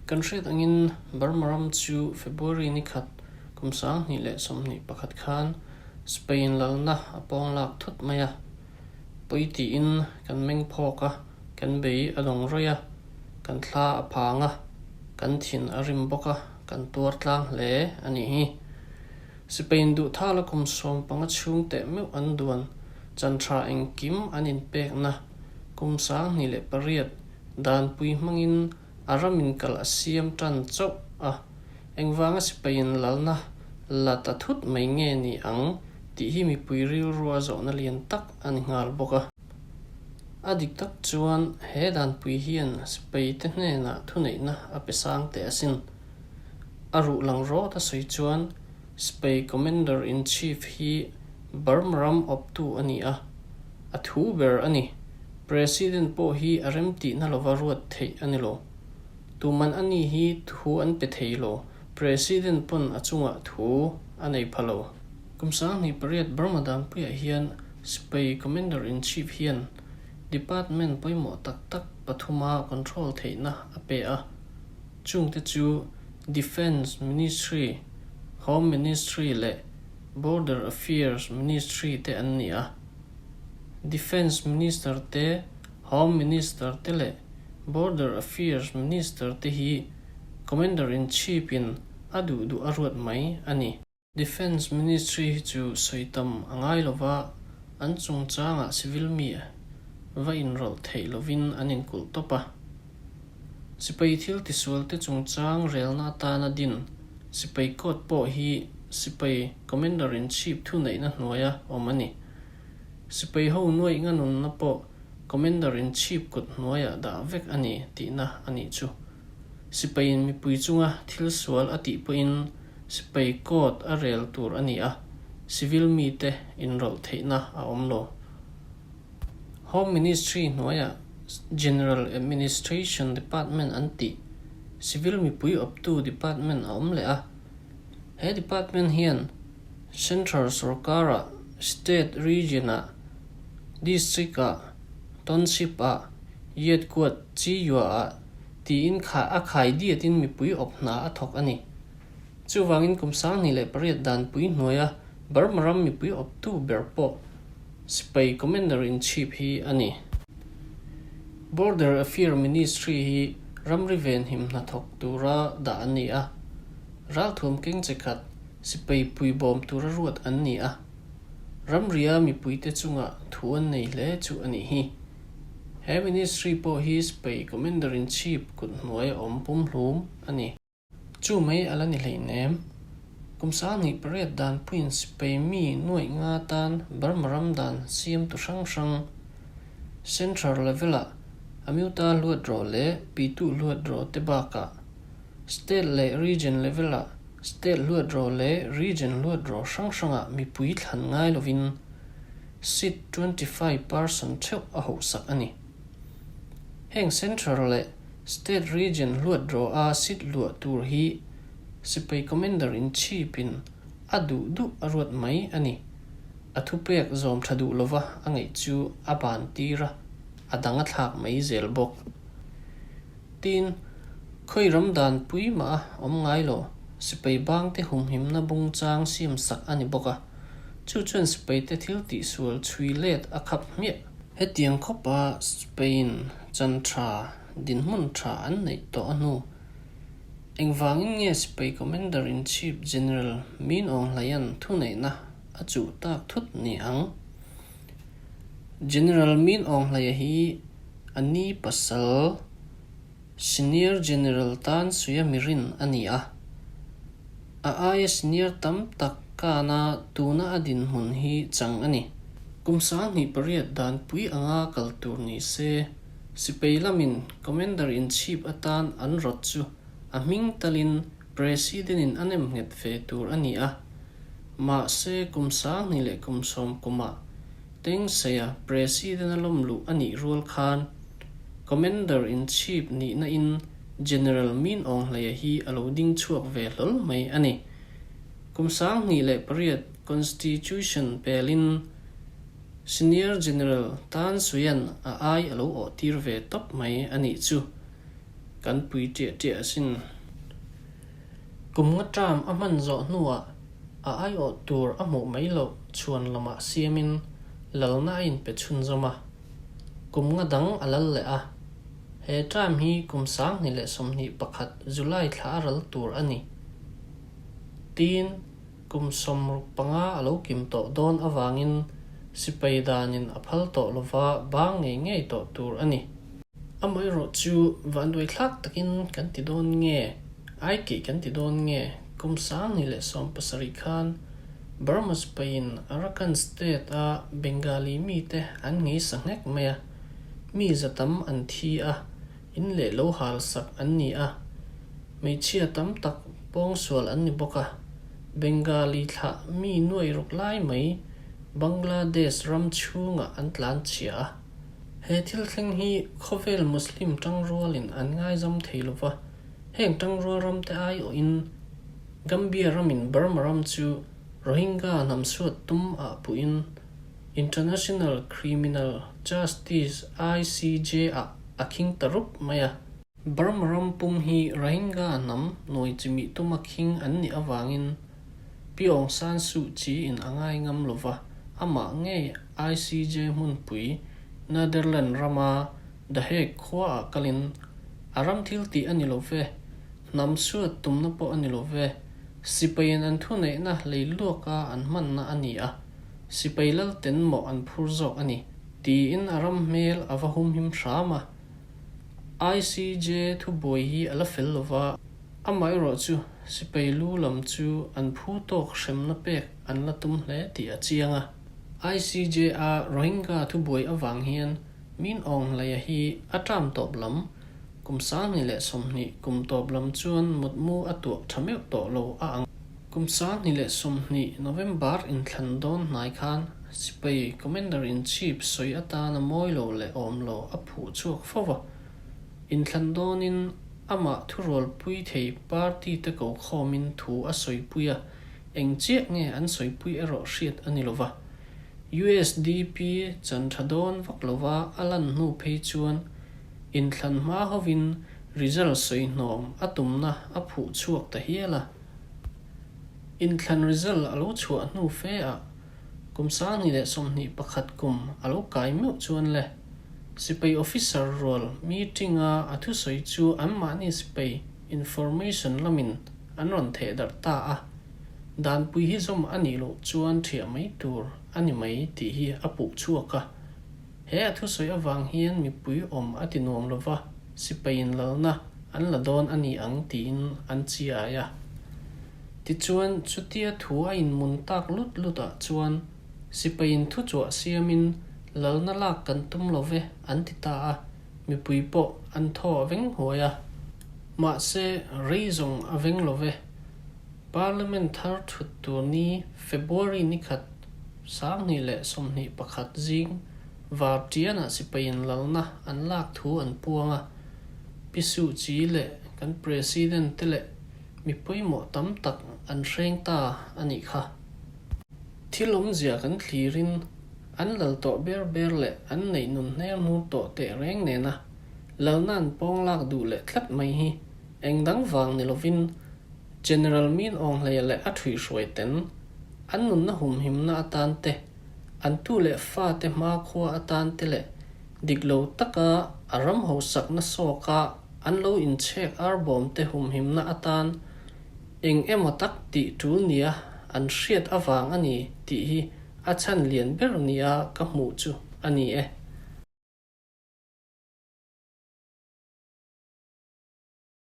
Kan hriat angin Burma ram chu February ni khat kum 2021 khan Spain lalna a pawng lak thut mai a. Pawi tiin kan meng phawk a, kan bei a dawng rawih a, kan thla a phang a, kan thin a rim bawk a, kan tuar tlang hle a nih hi. Spain duhthala kum 15 chhung teh meuh an duan chan tha engkim an inpekna kum 2008 danpui hmangin a ramin kal a siam tan chauh a, engvanga Spain lalna la ta thut mai nge ni ang tih hi mipui rilrua zawhna lian tak a ni nghal bawk a. A dik tak chuan he danpui hian Spain te hnenah thuneihna a pe sang teh asin. A ruh lang rawt a sawi chuan Spain Commander-in-Chief hi Burma ram awptu a ni a, a thu ber a ni. President pawh hi a remtihna lova ruat theih a ni lo. Tuman a ni hi thu an pe thei lo, President pawn a chungah thu a nei pha lo. Kum 2008 Burma danpuiah hian Spain Commander-in-Chief hian Department pawimawh tak tak pathuma control theihna a pe a. Chungte chu Defence Ministry, Home Ministry leh Border Affairs Ministry te an ni a. Defence Minister te, Home Minister te leh Border Affairs Minister te hi Commander-in-Chief in a duh duh a ruat mai a ni. Defence Ministry hi chu sawi tam a ngai lova, an chungchangah civil mi va inrawlh theih lovin an inkulh tawp a. Sipai thil tisualte chungchang relna atana din Sipai Court pawh hi Sipai Commander-in-Chief thuneihna hnuaia awm a ni. Sipai ho nuaih nga nunna pawh Commander-in-Chief kut hnuaiah dah vek a ni tihna a nih chu. Sipaiin mipui chunga thil sual a tih pawhin Sipai Court a rel tur a ni a, civil mite inrawlh theihna a awm lo. Home Ministry hnuaiah General Administration Department an tih, civil mipui awptu department a awm leh a. He department hian Central sorkarah, State region-ah, District-ah, Township-ah, Yetkuat Chiyuah-ah tiin a khai diatin mipui awp hna a thawk a ni. Chuvangin kum 2008 danpui hnuaia Burma ram mipui awptu ber pawh Sipai Commander-in-Chief hi a ni. Border Affair Ministry hi ramri venhim hnathawk tura dah an ni a, ralthuam keng che khat sipai puibawm tura ruat an ni a, ramria mipuite chungah thu an nei hle chu a nih hi. He ministry pawh hi Sipai Commander-in-Chief kut hnuaia awm pumhlum a ni. Chu mai a la ni hleinem. Kum 2008 danpuiin sipai mi nuaih nga tan Burma ram dan siamtu hrang hrang Central level-ah Amyuta hluat rawh leh Pitu hluat rawh te bakah State leh Region level-ah State hluat rawh leh Region hluat rawh hrang hrangah mipui thlan ngai lovin seat 25% theuh a hauhsak a ni. Heng Central leh State Region hluat rawh a seat luah tur hi Sipai Commander in Chief in a duh duh a ruat mai a ni. A thupek zawm tha duh lova a ngaih chu a ban tir a, a dang a thlak mai zel bawk. Tin, khawi ram dan pui mah a awm ngai lo, Sipai bang te humhimna bung chang siam sak a ni bawk a, chu chuan Sipai te thil tihsual chhui let a khap hmiah. Hetiang khawpa Spain chan tha, dinhmun tha an neih tawh a hnu. Engvangin nge Sipai Commander-in-Chief General Min Aung Hlaing thuneihna a chuh tak thut ni ang? General Min Aung Hlaia hi a ni pasal Senior General tan suia mirin a ni a. A aia senior tam tak kana tuna a dinhmun hi chang a ni. Kum 2008 danpui anga kal tur ni se, Sipai lamin Commander-in-Chief atan an rawt chu a hming talin President-in a nem nghet ve tur a ni a. Mahse, kum 2010 kumah Tengseia President a lawm luh a nih rual khan Commander-in-Chief nihna in General Min Aung Hlaia hi a lo ding chhuak ve hlawl mai a ni. Kum 2008 Constitution pelin Senior General Tan Suian a ai a lo awh tir ve tawp mai a nih chu. Kan pui ṭiah ṭiah asin. Kum nga term a hman zawh hnuah a aiawh tur a hmuh mai loh chhuan lamah siamin lalna a inpe chhunzawm a. Kum nga dang a lal leh a. He term hi kum 2021 July thla a ral tur a ni. Tin, kum 65 a lo kim tawh dawn avangin sipai danin a phal tawh lova bang ngei ngei tawh tur a ni. Amaherawh chu vanduaithlak takin kan ti dawn nge, aikeih kan ti dawn nge, kum 2017 khan Burma Spain Arakan State a Bengali mite an ngei sa nghek mai a, mi za tam an thi a, in leh lo hal sak an ni a, hmeichhia tam tak pawngsual an ni bawk a, Bengali thlah mi nuai ruk lai mai Bangladesh ram chhungah an tlan chhia a. He thil thleng hi khawvel Muslim tangrualin an ngaizam thei lo va, heng tangrual ramte aiawhin Gambia ramin Burma ram chu Rohingya hnam suat tum ah puhin International Criminal Justice, ICJ, ah a khing ta rup mai a. Burma ram pum hi Rohingya hnam nawi chimih tuma khing an nih avangin Pi Aung San Suu Kyi in a ngai ngam lo va, amah ngei ICJ hmunpui Netherland rama The Hague khuaah kalin a ram thil tih a ni lo ve, hnam suat tumna pawh a ni lo ve, sipaiin an thuneihna lei luaka an hmanna a ni a, sipai lalten mawh an phur zawk a ni, tiin a ram hmel a va humhim hram a. ICJ thubuai hi a la fel lo va. Amaherawh chu sipai lu lam chu an phu tawk hremna pek an la tum hle tih a chiang a. ICJ-a Rohingya thubuai avang hian Min Aung Hlaia hi a term tawp lam, kum 2020 kum tawp lam chuan mutmu a tuah tha meuh tawh lo a ang. Kum 2020 November inthlan dawn hnai khan sipai Commander-in-Chief sawi atana mawi lo leh awm lo a phuh chhuak fo va. Inthlan dawnin amah thurualpui thei party te ko khawmin thu a sawipui a, eng chiah nge an sawipui erawh hriat a ni lo va. USDP chan tha dawn vak lova a lan hnu phei chuan inthlan hma hovin result sawi hnawm a tumna a phuh chhuak ta hial a. Inthlan result a lo chhuah hnu fe ah Kum 2021 kum a lo kai meuh chuan le. Sipai officer rual meeting a a thusawi chu anmahni sipai information lamin an rawn theh darh ta a. Danpui hi zawm a nih loh chuan thiah mai tur a ni mai tih hi a puh chhuak a. He a thusawi avang hian mipui awm a ti nuam lova, sipaiin lalna an la dawn a ni ang tiin an chiai a. Tichuan, chutia thu a inmun tak lut lut ah chuan sipaiin thuchhuah siamin lalna lak kan tum lo ve an ti ta a, mipui pawh an thaw a veng huai a. Mahse, rei zawng a veng lo ve. Parliament thar thut tur ni February ni khat 2021 zing var tianah sipaiin lalna an lak thu an puang a, Pi Suu Kyi leh kan President te leh Mi pawimawh tam tak an hreng ta a nih kha. Thil awmzia kan thlirin an lal tawh ber ber leh an neih nun hner hnur tawh teh reng nena lalna an pawng lak duh leh tlat mai hi eng dang vang ni lovin General Min Aung Hlaia leh a thuihhruai ten an nunna humhimna atan te, an tu leh fate hmakhua atan te leh dik lo taka a ram hausakna sawka An lo inchhek arbawmte humhimna atan eng emaw tak tih tul nia an hriat avang a ni tih hi a chhan lian ber nia ka hmuh chu a ni e.